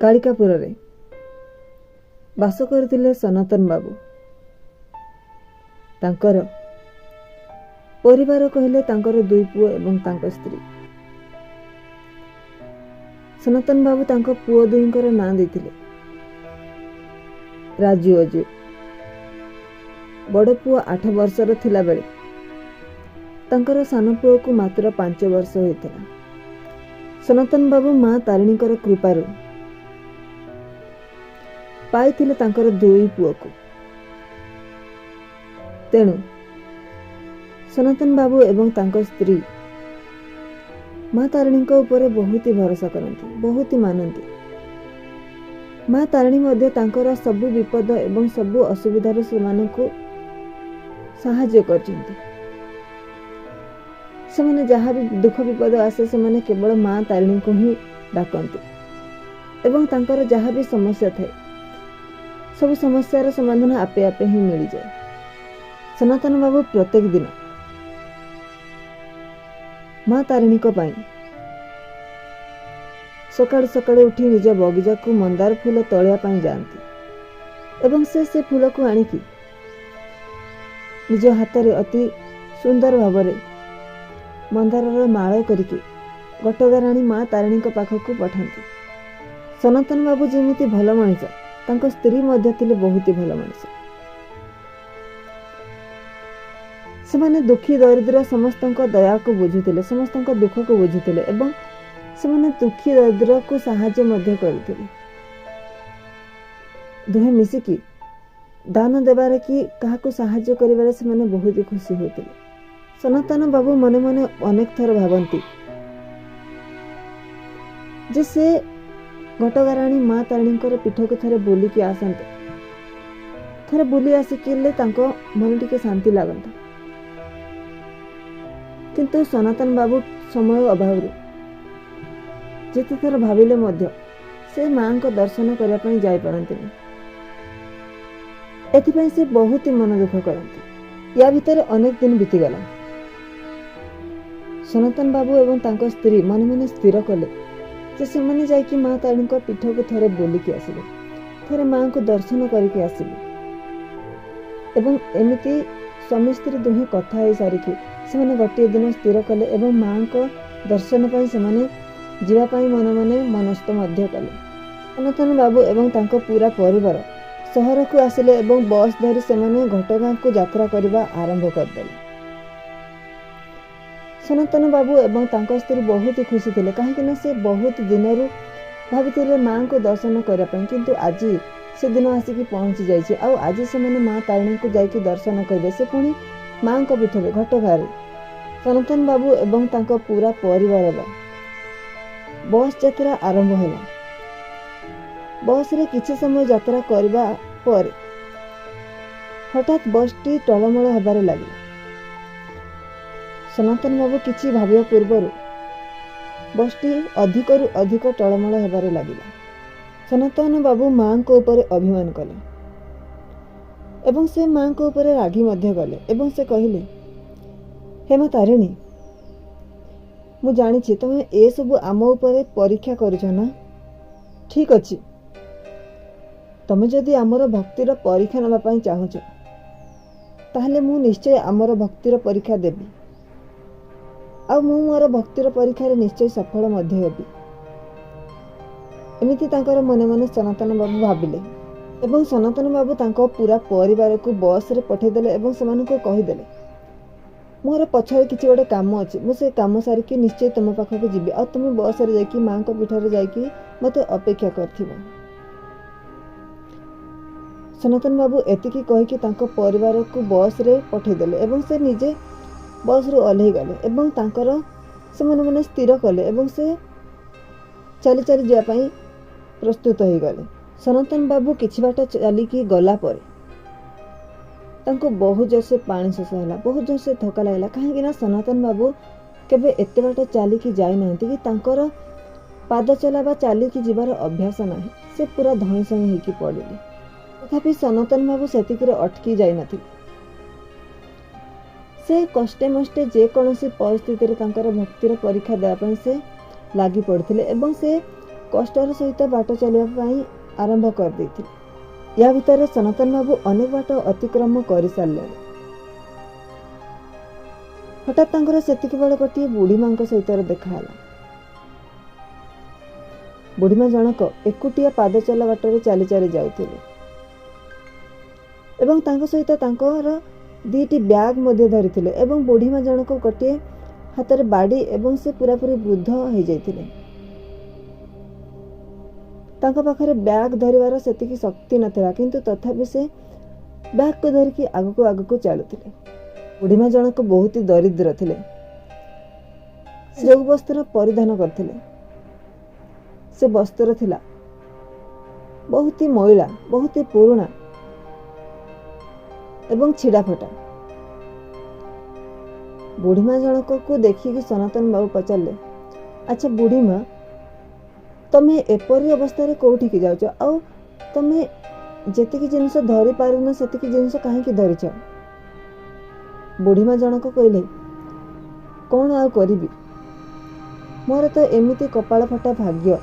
କାଳିକାପୁରରେ ବାସ କରୁଥିଲେ ସନାତନ ବାବୁ। ତାଙ୍କର ପରିବାର କହିଲେ ତାଙ୍କର ଦୁଇ ପୁଅ ଏବଂ ତାଙ୍କ ସ୍ତ୍ରୀ। ସନାତନ ବାବୁ ତାଙ୍କ ପୁଅ ଦୁହିଁଙ୍କର ନାଁ ଦେଇଥିଲେ ରାଜୁ, ଅଜୁ। ବଡ଼ ପୁଅ 8 ବର୍ଷର ଥିଲାବେଳେ ତାଙ୍କର ସାନ ପୁଅକୁ ମାତ୍ର 5 ବର୍ଷ ହୋଇଥିଲା। ସନାତନ ବାବୁ ମା ତାରିଣୀଙ୍କର କୃପାରୁ ପାଇଥିଲେ ତାଙ୍କର ଦୁଇ ପୁଅକୁ। ତେଣୁ ସନାତନ ବାବୁ ଏବଂ ତାଙ୍କ ସ୍ତ୍ରୀ ମା ତାରିଣୀଙ୍କ ଉପରେ ବହୁତ ହି ଭରସା କରନ୍ତି, ବହୁତ ହି ମାନନ୍ତି। ମା ତାରିଣୀ ମଧ୍ୟ ତାଙ୍କର ସବୁ ବିପଦ ଏବଂ ସବୁ ଅସୁବିଧାରୁ ସେମାନଙ୍କୁ ସାହାଯ୍ୟ କରିଛନ୍ତି। ସେମାନେ ଯାହା ବି ଦୁଃଖ ବିପଦ ଆସେ, ସେମାନେ କେବଳ ମା ତାରିଣୀଙ୍କୁ ହିଁ ଡାକନ୍ତି ଏବଂ ତାଙ୍କର ଯାହା ବି ସମସ୍ୟା ଥାଏ, ସବୁ ସମସ୍ୟାର ସମାଧାନ ଆପେ ଆପେ ହିଁ ମିଳିଯାଏ। ସନାତନ ବାବୁ ପ୍ରତ୍ୟେକ ଦିନ ମା ତାରିଣୀଙ୍କ ପାଇଁ ସକାଳୁ ସକାଳୁ ଉଠି ନିଜ ବଗିଚାକୁ ମନ୍ଦାର ଫୁଲ ତୋଳିବା ପାଇଁ ଯାଆନ୍ତି ଏବଂ ସେ ସେ ଫୁଲକୁ ଆଣିକି ନିଜ ହାତରେ ଅତି ସୁନ୍ଦର ଭାବରେ ମନ୍ଦାରର ମାଳ କରିକି ଘଟଗାଁରାଣୀ ମା ତାରିଣୀଙ୍କ ପାଖକୁ ପଠାନ୍ତି। ସନାତନ ବାବୁ ଯେମିତି ଭଲ ମଣିଷ, ତାଙ୍କ ସ୍ତ୍ରୀ ମଧ୍ୟ ଥିଲେ ବହୁତ ଭଲ ମଣିଷ। ସେମାନେ ଦୁଃଖୀ ଦରିଦ୍ର ସମସ୍ତଙ୍କ ଦୟାକୁ ବୁଝୁଥିଲେ, ସମସ୍ତଙ୍କ ଦୁଃଖକୁ ବୁଝୁଥିଲେ ଏବଂ ସେମାନେ ଦୁଃଖୀ ଦରିଦ୍ରକୁ ସାହାଯ୍ୟ ମଧ୍ୟ କରୁଥିଲେ। ଦୁହେଁ ମିଶିକି ଦାନ ଦେବାରେ କି କାହାକୁ ସାହାଯ୍ୟ କରିବାରେ ସେମାନେ ବହୁତ ଖୁସି ହେଉଥିଲେ। ସନାତନ ବାବୁ ମନେ ମନେ ଅନେକ ଥର ଭାବନ୍ତି ଯେ ସେ ଘଟଗାଁରାଣୀ ମା ତାରିଣୀଙ୍କର ପୀଠକୁ ଥରେ ବୁଲିକି ଆସନ୍ତେ, ଥରେ ବୁଲି ଆସିକିଲେ ତାଙ୍କ ମନ ଟିକେ ଶାନ୍ତି ଲାଗନ୍ତା। କିନ୍ତୁ ସନାତନ ବାବୁ ସମୟ ଅଭାବରୁ ଯେତେ ଥର ଭାବିଲେ ମଧ୍ୟ ସେ ମାଙ୍କ ଦର୍ଶନ କରିବା ପାଇଁ ଯାଇପାରନ୍ତିନି। ଏଥିପାଇଁ ସେ ବହୁତ ମନ ଦୁଃଖ କରନ୍ତି। ୟା ଭିତରେ ଅନେକ ଦିନ ବିତିଗଲା। ସନାତନ ବାବୁ ଏବଂ ତାଙ୍କ ସ୍ତ୍ରୀ ମନେ ମନେ ସ୍ଥିର କଲେ ଯେ ସେମାନେ ଯାଇକି ମା ତାରିଣୀଙ୍କ ପୀଠକୁ ଥରେ ବୁଲିକି ଆସିବେ, ଥରେ ମାଙ୍କୁ ଦର୍ଶନ କରିକି ଆସିବେ। ଏବଂ ଏମିତି ସ୍ୱାମୀ ସ୍ତ୍ରୀ ଦୁହେଁ କଥା ହେଇସାରିକି ସେମାନେ ଗୋଟିଏ ଦିନ ସ୍ଥିର କଲେ ଏବଂ ମାଙ୍କ ଦର୍ଶନ ପାଇଁ ସେମାନେ ଯିବା ପାଇଁ ମନେ ମନେ ମନସ୍ଥ ମଧ୍ୟ କଲେ। ସନାତନ ବାବୁ ଏବଂ ତାଙ୍କ ପୁରା ପରିବାର ସହରକୁ ଆସିଲେ ଏବଂ ବସ୍ ଧରି ସେମାନେ ଘଟଗାଁକୁ ଯାତ୍ରା କରିବା ଆରମ୍ଭ କରିଦେଲେ। ସନାତନ ବାବୁ ଏବଂ ତାଙ୍କ ସ୍ତ୍ରୀ ବହୁତ ଖୁସି ଥିଲେ, କାହିଁକିନା ସେ ବହୁତ ଦିନରୁ ଭାବିଥିଲେ ମାଙ୍କୁ ଦର୍ଶନ କରିବା ପାଇଁ, କିନ୍ତୁ ଆଜି ସେ ଦିନ ଆସିକି ପହଞ୍ଚି ଯାଇଛି ଆଉ ଆଜି ସେମାନେ ମା ତାରିଣୀଙ୍କୁ ଯାଇକି ଦର୍ଶନ କରିବେ, ସେ ପୁଣି ମାଙ୍କ ପୀଠରେ ଘଟଗାଁରେ। ସନାତନ ବାବୁ ଏବଂ ତାଙ୍କ ପୁରା ପରିବାରର ବସ୍ ଯାତ୍ରା ଆରମ୍ଭ ହେଲା। ବସ୍ରେ କିଛି ସମୟ ଯାତ୍ରା କରିବା ପରେ ହଠାତ୍ ବସ୍ଟି ଟଳମଳ ହେବାରେ ଲାଗିଲା। ସନାତନ ବାବୁ କିଛି ଭାବିବା ପୂର୍ବରୁ ବସ୍ଟି ଅଧିକରୁ ଅଧିକ ଟଳମଳ ହେବାରେ ଲାଗିଲା। ସନାତନ ବାବୁ ମାଙ୍କ ଉପରେ ଅଭିମାନ କଲେ ଏବଂ ସେ ମାଙ୍କ ଉପରେ ରାଗି ମଧ୍ୟ ଗଲେ ଏବଂ ସେ କହିଲେ, ହେ ମା ତାରିଣୀ, ମୁଁ ଜାଣିଛି ତମେ ଏସବୁ ଆମ ଉପରେ ପରୀକ୍ଷା କରୁଛ ନା? ଠିକ୍ ଅଛି, ତମେ ଯଦି ଆମର ଭକ୍ତିର ପରୀକ୍ଷା ନେବା ପାଇଁ ଚାହୁଁଛ, ତାହେଲେ ମୁଁ ନିଶ୍ଚୟ ଆମର ଭକ୍ତିର ପରୀକ୍ଷା ଦେବି ଆଉ ମୁଁ ମୋର ଭକ୍ତିର ପରୀକ୍ଷାରେ ନିଶ୍ଚୟ ସଫଳ ମଧ୍ୟ ହେବି। ଏମିତି ତାଙ୍କର ମନେ ମନେ ସନାତନ ବାବୁ ଭାବିଲେ ଏବଂ ସନାତନ ବାବୁ ତାଙ୍କ ପୁରା ପରିବାରକୁ ବସ୍ରେ ପଠାଇଦେଲେ ଏବଂ ସେମାନଙ୍କୁ କହିଦେଲେ, ମୋର ପଛରେ କିଛି ଗୋଟେ କାମ ଅଛି, ମୁଁ ସେ କାମ ସାରିକି ନିଶ୍ଚୟ ତୁମ ପାଖକୁ ଯିବି ଆଉ ତୁମେ ବସ୍ରେ ଯାଇକି ମାଙ୍କ ପୀଠରେ ଯାଇକି ମୋତେ ଅପେକ୍ଷା କରିଥିବ। ସନାତନ ବାବୁ ଏତିକି କହିକି ତାଙ୍କ ପରିବାରକୁ ବସ୍ରେ ପଠାଇଦେଲେ ଏବଂ ସେ ନିଜେ ବସ୍ରୁ ଓହ୍ଲେଇ ଗଲେ ଏବଂ ତାଙ୍କର ସେମାନେ ମନେ ସ୍ଥିର କଲେ ଏବଂ ସେ ଚାଲି ଚାଲି ଯିବା ପାଇଁ ପ୍ରସ୍ତୁତ ହୋଇଗଲେ। ସନାତନ ବାବୁ କିଛି ବାଟ ଚାଲିକି ଗଲା ପରେ ତାଙ୍କୁ ବହୁତ ଜୋରସେ ପାଣି ଶୋଷ ହେଲା, ବହୁତ ଜୋରସେ ଥକା ଲାଗିଲା, କାହିଁକିନା ସନାତନ ବାବୁ କେବେ ଏତେ ବାଟ ଚାଲିକି ଯାଇନାହାନ୍ତି କି ତାଙ୍କର ପାଦ ଚଲା ବା ଚାଲିକି ଯିବାର ଅଭ୍ୟାସ ନାହିଁ। ସେ ପୁରା ଧଇଁ ସଇଁ ହେଇକି ପଡ଼ିଲେ। ତଥାପି ସନାତନ ବାବୁ ସେତିକିରେ ଅଟକି ଯାଇନଥିଲେ। ସେ କଷ୍ଟେ ମଷ୍ଟେ ଯେକୌଣସି ପରିସ୍ଥିତିରେ ତାଙ୍କର ଭକ୍ତିର ପରୀକ୍ଷା ଦେବା ପାଇଁ ସେ ଲାଗି ପଡ଼ିଥିଲେ ଏବଂ ସେ କଷ୍ଟର ସହିତ ବାଟ ଚାଲିବା ପାଇଁ ଆରମ୍ଭ କରିଦେଇଥିଲେ। ୟା ଭିତରେ ସନାତନ ବାବୁ ଅନେକ ବାଟ ଅତିକ୍ରମ କରିସାରିଲେଣି। ହଠାତ୍ ତାଙ୍କର ସେତିକି ବେଳେ ଗୋଟିଏ ବୁଢ଼ୀମାଙ୍କ ସହିତ ଦେଖା ହେଲା। ବୁଢ଼ୀମା ଜଣକ ଏକୁଟିଆ ପାଦ ଚଲା ବାଟରେ ଚାଲି ଚାଲି ଯାଉଥିଲେ ଏବଂ ତାଙ୍କ ସହିତ ତାଙ୍କର 2ଟି ବ୍ୟାଗ୍ ମଧ୍ୟ ଧରିଥିଲେ ଏବଂ ବୁଢ଼ୀମା ଜଣକ ଗୋଟିଏ ହାତରେ ବାଡ଼ି ଏବଂ ସେ ପୁରାପୁରି ବୃଦ୍ଧ ହେଇଯାଇଥିଲେ। ତାଙ୍କ ପାଖରେ ବ୍ୟାଗ୍ ଧରିବାର ସେତିକି ଶକ୍ତି ନଥିଲା, କିନ୍ତୁ ତଥାପି ସେ ବ୍ୟାଗ୍କୁ ଧରିକି ଆଗକୁ ଆଗକୁ ଚାଲୁଥିଲେ। ବୁଢ଼ୀମା ଜଣକ ବହୁତ ଦରିଦ୍ର ଥିଲେ। ସେ ଯେଉଁ ବସ୍ତ୍ର ପରିଧାନ କରିଥିଲେ ସେ ବସ୍ତ୍ର ଥିଲା ବହୁତ ମଇଳା, ବହୁତ ପୁରୁଣା ଏବଂ ଛିଡ଼ା ଫଟା। ବୁଢ଼ୀମା ଜଣକକୁ ଦେଖିକି ସନାତନ ବାବୁ ପଚାରିଲେ, ଆଚ୍ଛା ବୁଢ଼ୀମା, ତମେ ଏପରି ଅବସ୍ଥାରେ କୋଉଠିକି ଯାଉଛ? ଆଉ ତମେ ଯେତିକି ଜିନିଷ ଧରି ପାରୁନ ସେତିକି ଜିନିଷ କାହିଁକି ଧରିଛ? ବୁଢ଼ୀମା ଜଣକ କହିଲେ, କ'ଣ ଆଉ କରିବି, ମୋର ତ ଏମିତି କପାଳ ଫଟା ଭାଗ୍ୟ।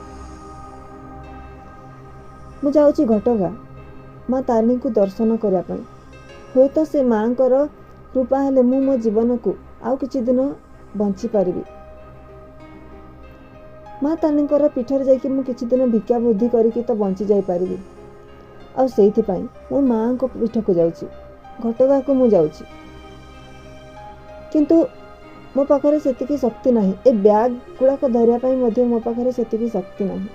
ମୁଁ ଯାଉଛି ଘଟଗାଁ ମା ତାରିଣୀଙ୍କୁ ଦର୍ଶନ କରିବା ପାଇଁ। ହୁଏତ ସେ ମାଆଙ୍କର କୃପା ହେଲେ ମୁଁ ମୋ ଜୀବନକୁ ଆଉ କିଛି ଦିନ ବଞ୍ଚିପାରିବି। ମା ତାରିଣୀଙ୍କର ପୀଠରେ ଯାଇକି ମୁଁ କିଛି ଦିନ ଭିକ୍ଷା ବୁଦ୍ଧି କରିକି ତ ବଞ୍ଚି ଯାଇପାରିବି। ଆଉ ସେଇଥିପାଇଁ ମୁଁ ମାଆଙ୍କ ପୀଠକୁ ଯାଉଛି, ଘଟଗାଁକୁ ମୁଁ ଯାଉଛି। କିନ୍ତୁ ମୋ ପାଖରେ ସେତିକି ଶକ୍ତି ନାହିଁ। ଏ ବ୍ୟାଗ୍ ଗୁଡ଼ାକ ଧରିବା ପାଇଁ ମଧ୍ୟ ମୋ ପାଖରେ ସେତିକି ଶକ୍ତି ନାହିଁ।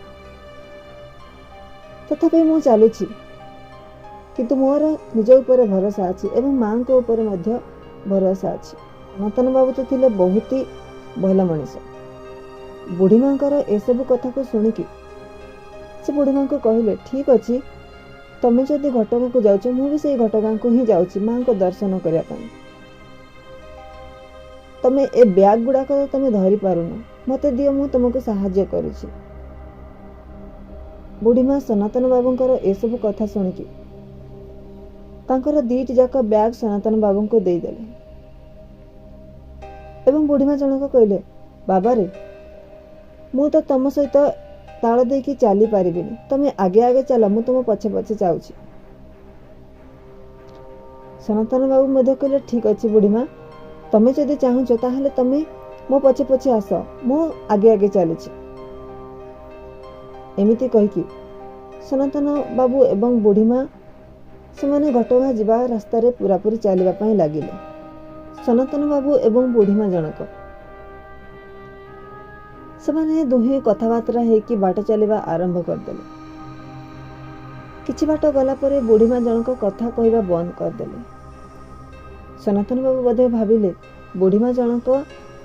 ତଥାପି ମୁଁ ଚାଲୁଛି, କିନ୍ତୁ ମୋର ନିଜ ଉପରେ ଭରସା ଅଛି ଏବଂ ମାଆଙ୍କ ଉପରେ ମଧ୍ୟ ଭରସା ଅଛି। ସନାତନ ବାବୁ ତ ଥିଲେ ବହୁତ ଭଲ ମଣିଷ। ବୁଢ଼ୀମାଙ୍କର ଏସବୁ କଥାକୁ ଶୁଣିକି ସେ ବୁଢ଼ୀମାଙ୍କୁ କହିଲେ, ଠିକ୍ ଅଛି, ତମେ ଯଦି ଘଟଗାଁକୁ ଯାଉଛ ମୁଁ ବି ସେଇ ଘଟଗାଁକୁ ହିଁ ଯାଉଛି ମାଆଙ୍କ ଦର୍ଶନ କରିବା ପାଇଁ। ତମେ ଏ ବ୍ୟାଗ୍ ଗୁଡ଼ାକ ତମେ ଧରିପାରୁନ, ମୋତେ ଦିଅ, ମୁଁ ତୁମକୁ ସାହାଯ୍ୟ କରୁଛି। ବୁଢ଼ୀମା ସନାତନ ବାବୁଙ୍କର ଏସବୁ କଥା ଶୁଣିକି ତାଙ୍କର 2ଟି ଯାକ ବ୍ୟାଗ୍ ସନାତନ ବାବୁଙ୍କୁ ଦେଇଦେଲେ ଏବଂ ବୁଢ଼ୀମା ଜଣକ କହିଲେ, ବାବାରେ, ମୁଁ ତ ତମ ସହିତ ତାଳ ଦେଇକି ଚାଲିପାରିବିନି, ତମେ ଆଗେ ଆଗେ ଚାଲ, ମୁଁ ତୁମ ପଛେ ପଛେ ଯାଉଛି। ସନାତନ ବାବୁ ମଧ୍ୟ କହିଲେ, ଠିକ୍ ଅଛି ବୁଢ଼ୀମା, ତମେ ଯଦି ଚାହୁଁଛ ତାହେଲେ ତମେ ମୋ ପଛେ ପଛେ ଆସ, ମୁଁ ଆଗେ ଆଗେ ଚାଲିଛି। ଏମିତି କହିକି ସନାତନ ବାବୁ ଏବଂ ବୁଢ଼ୀମା ସେମାନେ ଘଟଗାଁ ଯିବା ରାସ୍ତାରେ ପୁରାପୁରି ଚାଲିବା ପାଇଁ ଲାଗିଲେ। ସନାତନ ବାବୁ ଏବଂ ବୁଢ଼ୀମା ଜଣକ ସେମାନେ ଦୁହେଁ କଥାବାର୍ତ୍ତା ହେଇକି ବାଟ ଚାଲିବା ଆରମ୍ଭ କରିଦେଲେ। କିଛି ବାଟ ଗଲା ପରେ ବୁଢ଼ୀମା ଜଣକ କଥା କହିବା ବନ୍ଦ କରିଦେଲେ। ସନାତନ ବାବୁ ବୋଧେ ଭାବିଲେ ବୁଢ଼ୀମା ଜଣକ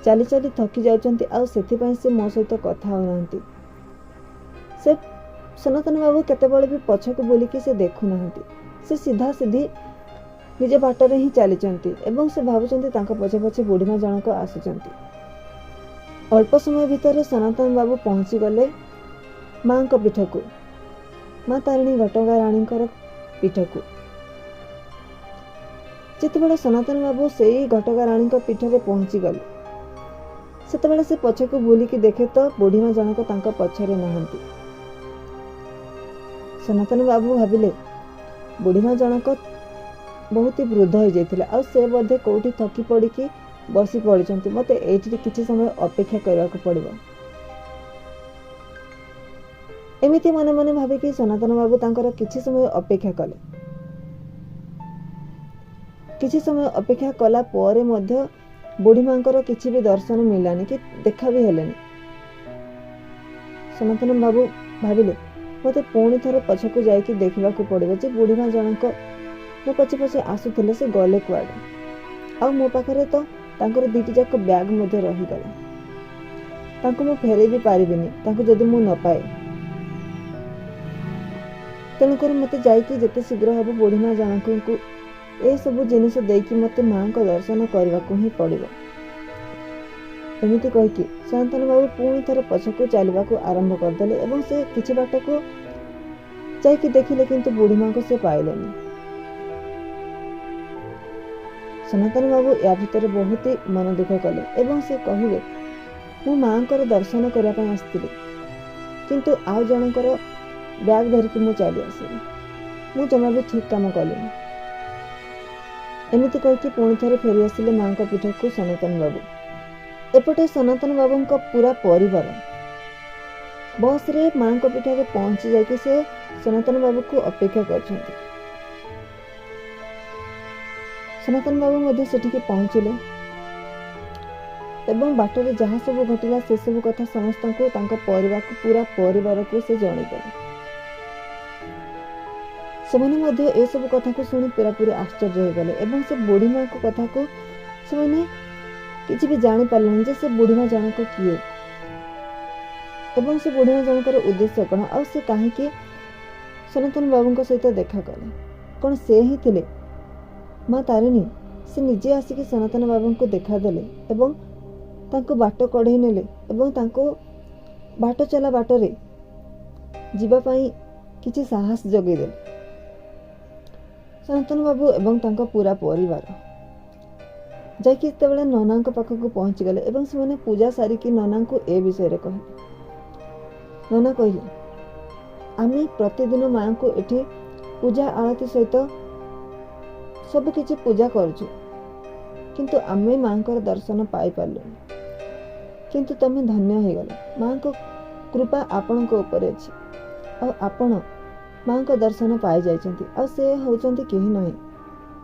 ଚାଲି ଚାଲି ଥକି ଯାଉଛନ୍ତି ଆଉ ସେଥିପାଇଁ ସେ ମୋ ସହିତ କଥା ହେଉନାହାନ୍ତି। ସେ ସନାତନ ବାବୁ କେତେବେଳେ ବି ପଛକୁ ବୁଲିକି ସେ ଦେଖୁନାହାନ୍ତି, ସେ ସିଧା ସିଧି ନିଜ ବାଟରେ ହିଁ ଚାଲିଛନ୍ତି ଏବଂ ସେ ଭାବୁଛନ୍ତି ତାଙ୍କ ପଛେ ପଛେ ବୁଢ଼ୀମା ଜଣକ ଆସୁଛନ୍ତି। ଅଳ୍ପ ସମୟ ଭିତରେ ସନାତନ ବାବୁ ପହଞ୍ଚିଗଲେ ମାଙ୍କ ପୀଠକୁ, ମା ତାରିଣୀ ଘଟଗାଁ ରାଣୀଙ୍କର ପୀଠକୁ। ଯେତେବେଳେ ସନାତନ ବାବୁ ସେଇ ଘଟଗାଁ ରାଣୀଙ୍କ ପୀଠରେ ପହଞ୍ଚିଗଲେ ସେତେବେଳେ ସେ ପଛକୁ ବୁଲିକି ଦେଖେ ତ ବୁଢ଼ୀମା ଜଣକ ତାଙ୍କ ପଛରେ ନାହାନ୍ତି। ସନାତନ ବାବୁ ଭାବିଲେ ବୁଢ଼ୀମା ଜଣକ ବହୁତ ବୃଦ୍ଧ ହେଇଯାଇଥିଲେ ଆଉ ସେ ବୋଧେ କୋଉଠି ଥକି ପଡ଼ିକି ବସି ପଡ଼ିଛନ୍ତି, ମୋତେ ଏଇଠି କିଛି ସମୟ ଅପେକ୍ଷା କରିବାକୁ ପଡ଼ିବ। ଏମିତି ମନେ ମନେ ଭାବିକି ସନାତନ ବାବୁ ତାଙ୍କର କିଛି ସମୟ ଅପେକ୍ଷା କଲେ। କିଛି ସମୟ ଅପେକ୍ଷା କଲା ପରେ ମଧ୍ୟ ବୁଢ଼ୀମାଙ୍କର କିଛି ବି ଦର୍ଶନ ମିଳିଲାନି କି ଦେଖା ବି ହେଲେନି। ସନାତନ ବାବୁ ଭାବିଲେ ମୋତେ ପୁଣି ଥରେ ପଛକୁ ଯାଇକି ଦେଖିବାକୁ ପଡ଼ିବ ଯେ ବୁଢ଼ୀମା ଜଣକ ମୋ ପଛେ ପଛେ ଆସୁଥିଲେ, ସେ ଗଲେ କୁଆଡ଼େ? ଆଉ ମୋ ପାଖରେ ତ ତାଙ୍କର 2ଟି ଯାକ ବ୍ୟାଗ୍ ମଧ୍ୟ ରହିଗଲା, ତାଙ୍କୁ ମୁଁ ଫେରେଇ ବି ପାରିବିନି ତାଙ୍କୁ ଯଦି ମୁଁ ନ ପାଏ। ତେଣୁକରି ମୋତେ ଯାଇକି ଯେତେ ଶୀଘ୍ର ହେବ ବୁଢ଼ୀମା ଜଣଙ୍କୁ ଏସବୁ ଜିନିଷ ଦେଇକି ମୋତେ ମାଆଙ୍କ ଦର୍ଶନ କରିବାକୁ ହିଁ ପଡ଼ିବ। ଏମିତି କହିକି ସନାତନ ବାବୁ ପୁଣି ଥରେ ପଛକୁ ଚାଲିବାକୁ ଆରମ୍ଭ କରିଦେଲେ ଏବଂ ସେ କିଛି ବାଟକୁ ଯାଇକି ଦେଖିଲେ କିନ୍ତୁ ବୁଢ଼ୀମାଙ୍କୁ ସେ ପାଇଲେନି। ସନାତନ ବାବୁ ୟା ଭିତରେ ବହୁତ ମନ ଦୁଃଖ କଲେ ଏବଂ ସେ କହିଲେ, ମୁଁ ମାଆଙ୍କର ଦର୍ଶନ କରିବା ପାଇଁ ଆସିଥିଲି, କିନ୍ତୁ ଆଉ ଜଣଙ୍କର ବ୍ୟାଗ୍ ଧରିକି ମୁଁ ଚାଲି ଆସିଲି। ମୁଁ ଜମା ବି ଠିକ୍ କାମ କଲିନି। ଏମିତି କହିକି ପୁଣି ଥରେ ଫେରିଆସିଲେ ମାଆଙ୍କ ପୀଠକୁ ସନାତନ ବାବୁ। ଏପଟେ ସନାତନ ବାବୁଙ୍କ ପୁରା ପରିବାର ବସ୍ରେ ମାଆଙ୍କ ପୀଠରେ ପହଞ୍ଚି ଯାଇକି ସେ ସନାତନ ବାବୁକୁ ଅପେକ୍ଷା କରିଛନ୍ତି। ସନାତନ ବାବୁ ମଧ୍ୟ ସେଠିକି ପହଞ୍ଚିଲେ ଏବଂ ବାଟରେ ଯାହା ସବୁ ଘଟିଲା ସେସବୁ କଥା ସମସ୍ତଙ୍କୁ, ତାଙ୍କ ପରିବାରକୁ, ପୁରା ପରିବାରକୁ ସେ ଜଣେଇଦେଲେ। ସେମାନେ ମଧ୍ୟ ଏସବୁ କଥାକୁ ଶୁଣି ପୁରାପୁରି ଆଶ୍ଚର୍ଯ୍ୟ ହୋଇଗଲେ ଏବଂ ସେ ବୁଢ଼ୀ ମାଆଙ୍କ କଥାକୁ ସେମାନେ କିଛି ବି ଜାଣିପାରିଲେନି ଯେ ସେ ବୁଢ଼ୀ ମା ଜଣକ କିଏ ଏବଂ ସେ ବୁଢ଼ୀ ମା ଜଣଙ୍କର ଉଦ୍ଦେଶ୍ୟ କ'ଣ, ଆଉ ସେ କାହିଁକି ସନାତନ ବାବୁଙ୍କ ସହିତ ଦେଖା କଲେ। କ'ଣ ସେ ହିଁ ଥିଲେ ମା ତାରିଣୀ? ସେ ନିଜେ ଆସିକି ସନାତନ ବାବୁଙ୍କୁ ଦେଖାଦେଲେ ଏବଂ ତାଙ୍କୁ ବାଟ କଢ଼େଇ ନେଲେ ଏବଂ ତାଙ୍କୁ ବାଟ ଚଲା ବାଟରେ ଯିବା ପାଇଁ କିଛି ସାହସ ଯୋଗାଇ ଦେଲେ। ସନାତନ ବାବୁ ଏବଂ ତାଙ୍କ ପୁରା ପରିବାର ଯାଇକି ଯେତେବେଳେ ନନାଙ୍କ ପାଖକୁ ପହଞ୍ଚିଗଲେ ଏବଂ ସେମାନେ ପୂଜା ସାରିକି ନନାଙ୍କୁ ଏ ବିଷୟରେ କହିଲେ, ନନା କହିଲେ, ଆମେ ପ୍ରତିଦିନ ମାଆଙ୍କୁ ଏଠି ପୂଜା ଆଳତି ସହିତ ସବୁକିଛି ପୂଜା କରୁଛୁ, କିନ୍ତୁ ଆମେ ମାଆଙ୍କର ଦର୍ଶନ ପାଇପାରିଲୁନି। କିନ୍ତୁ ତମେ ଧନ୍ୟ ହେଇଗଲ, ମାଆଙ୍କ କୃପା ଆପଣଙ୍କ ଉପରେ ଅଛି ଆଉ ଆପଣ ମାଆଙ୍କ ଦର୍ଶନ ପାଇଯାଇଛନ୍ତି। ଆଉ ସେ ହେଉଛନ୍ତି କେହି ନୁହେଁ,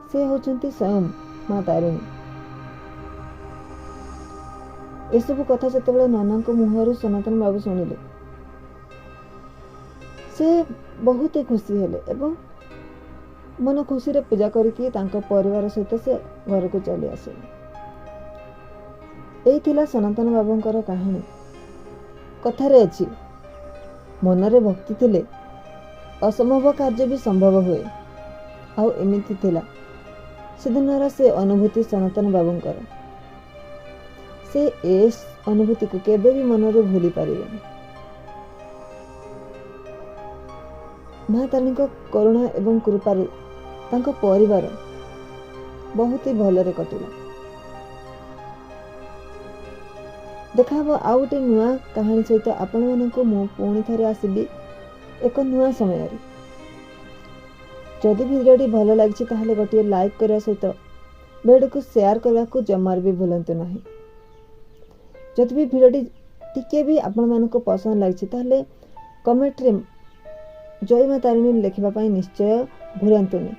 ସେ ହେଉଛନ୍ତି ସ୍ୱୟଂ ମା ତାରିଣୀ। ଏସବୁ କଥା ଯେତେବେଳେ ନନାଙ୍କ ମୁହଁରୁ ସନାତନ ବାବୁ ଶୁଣିଲେ, ସେ ବହୁତ ଖୁସି ହେଲେ ଏବଂ ମନ ଖୁସିରେ ପୂଜା କରିକି ତାଙ୍କ ପରିବାର ସହିତ ସେ ଘରକୁ ଚାଲି ଆସିଲେ। ଏଇ ଥିଲା ସନାତନ ବାବୁଙ୍କର କାହାଣୀ। କଥାରେ ଅଛି, ମନରେ ଭକ୍ତି ଥିଲେ ଅସମ୍ଭବ କାର୍ଯ୍ୟ ବି ସମ୍ଭବ ହୁଏ। ଆଉ ଏମିତି ଥିଲା ସେଦିନର ସେ ଅନୁଭୂତି ସନାତନ ବାବୁଙ୍କର। ସେ ଏ ଅନୁଭୂତିକୁ କେବେ ବି ମନରୁ ଭୁଲି ପାରିବେନି। ମା ତାରିଣୀଙ୍କ କରୁଣା ଏବଂ କୃପାରୁ ତାଙ୍କ ପରିବାର ବହୁତ ହି ଭଲରେ କଟିଲା। ଦେଖାହବ ଆଉ ଗୋଟେ ନୂଆ କାହାଣୀ ସହିତ। ଆପଣମାନଙ୍କୁ ମୁଁ ପୁଣି ଥରେ ଆସିବି ଏକ ନୂଆ ସମୟରେ। ଯଦି ଭିଡ଼ିଓଟି ଭଲ ଲାଗିଛି, ତାହେଲେ ଗୋଟିଏ ଲାଇକ୍ କରିବା ସହିତ ଭିଡ଼ିଓଟିକୁ ସେୟାର କରିବାକୁ ଜମାରୁ ବି ଭୁଲନ୍ତୁ ନାହିଁ। ଯଦି ବି ଭିଡ଼ିଓଟି ଟିକେ ବି ଆପଣମାନଙ୍କୁ ପସନ୍ଦ ଲାଗିଛି, ତାହେଲେ କମେଣ୍ଟରେ ଜୟ ମା ତାରିଣୀ ଲେଖିବା ପାଇଁ ନିଶ୍ଚୟ ଭୁଲନ୍ତୁନି।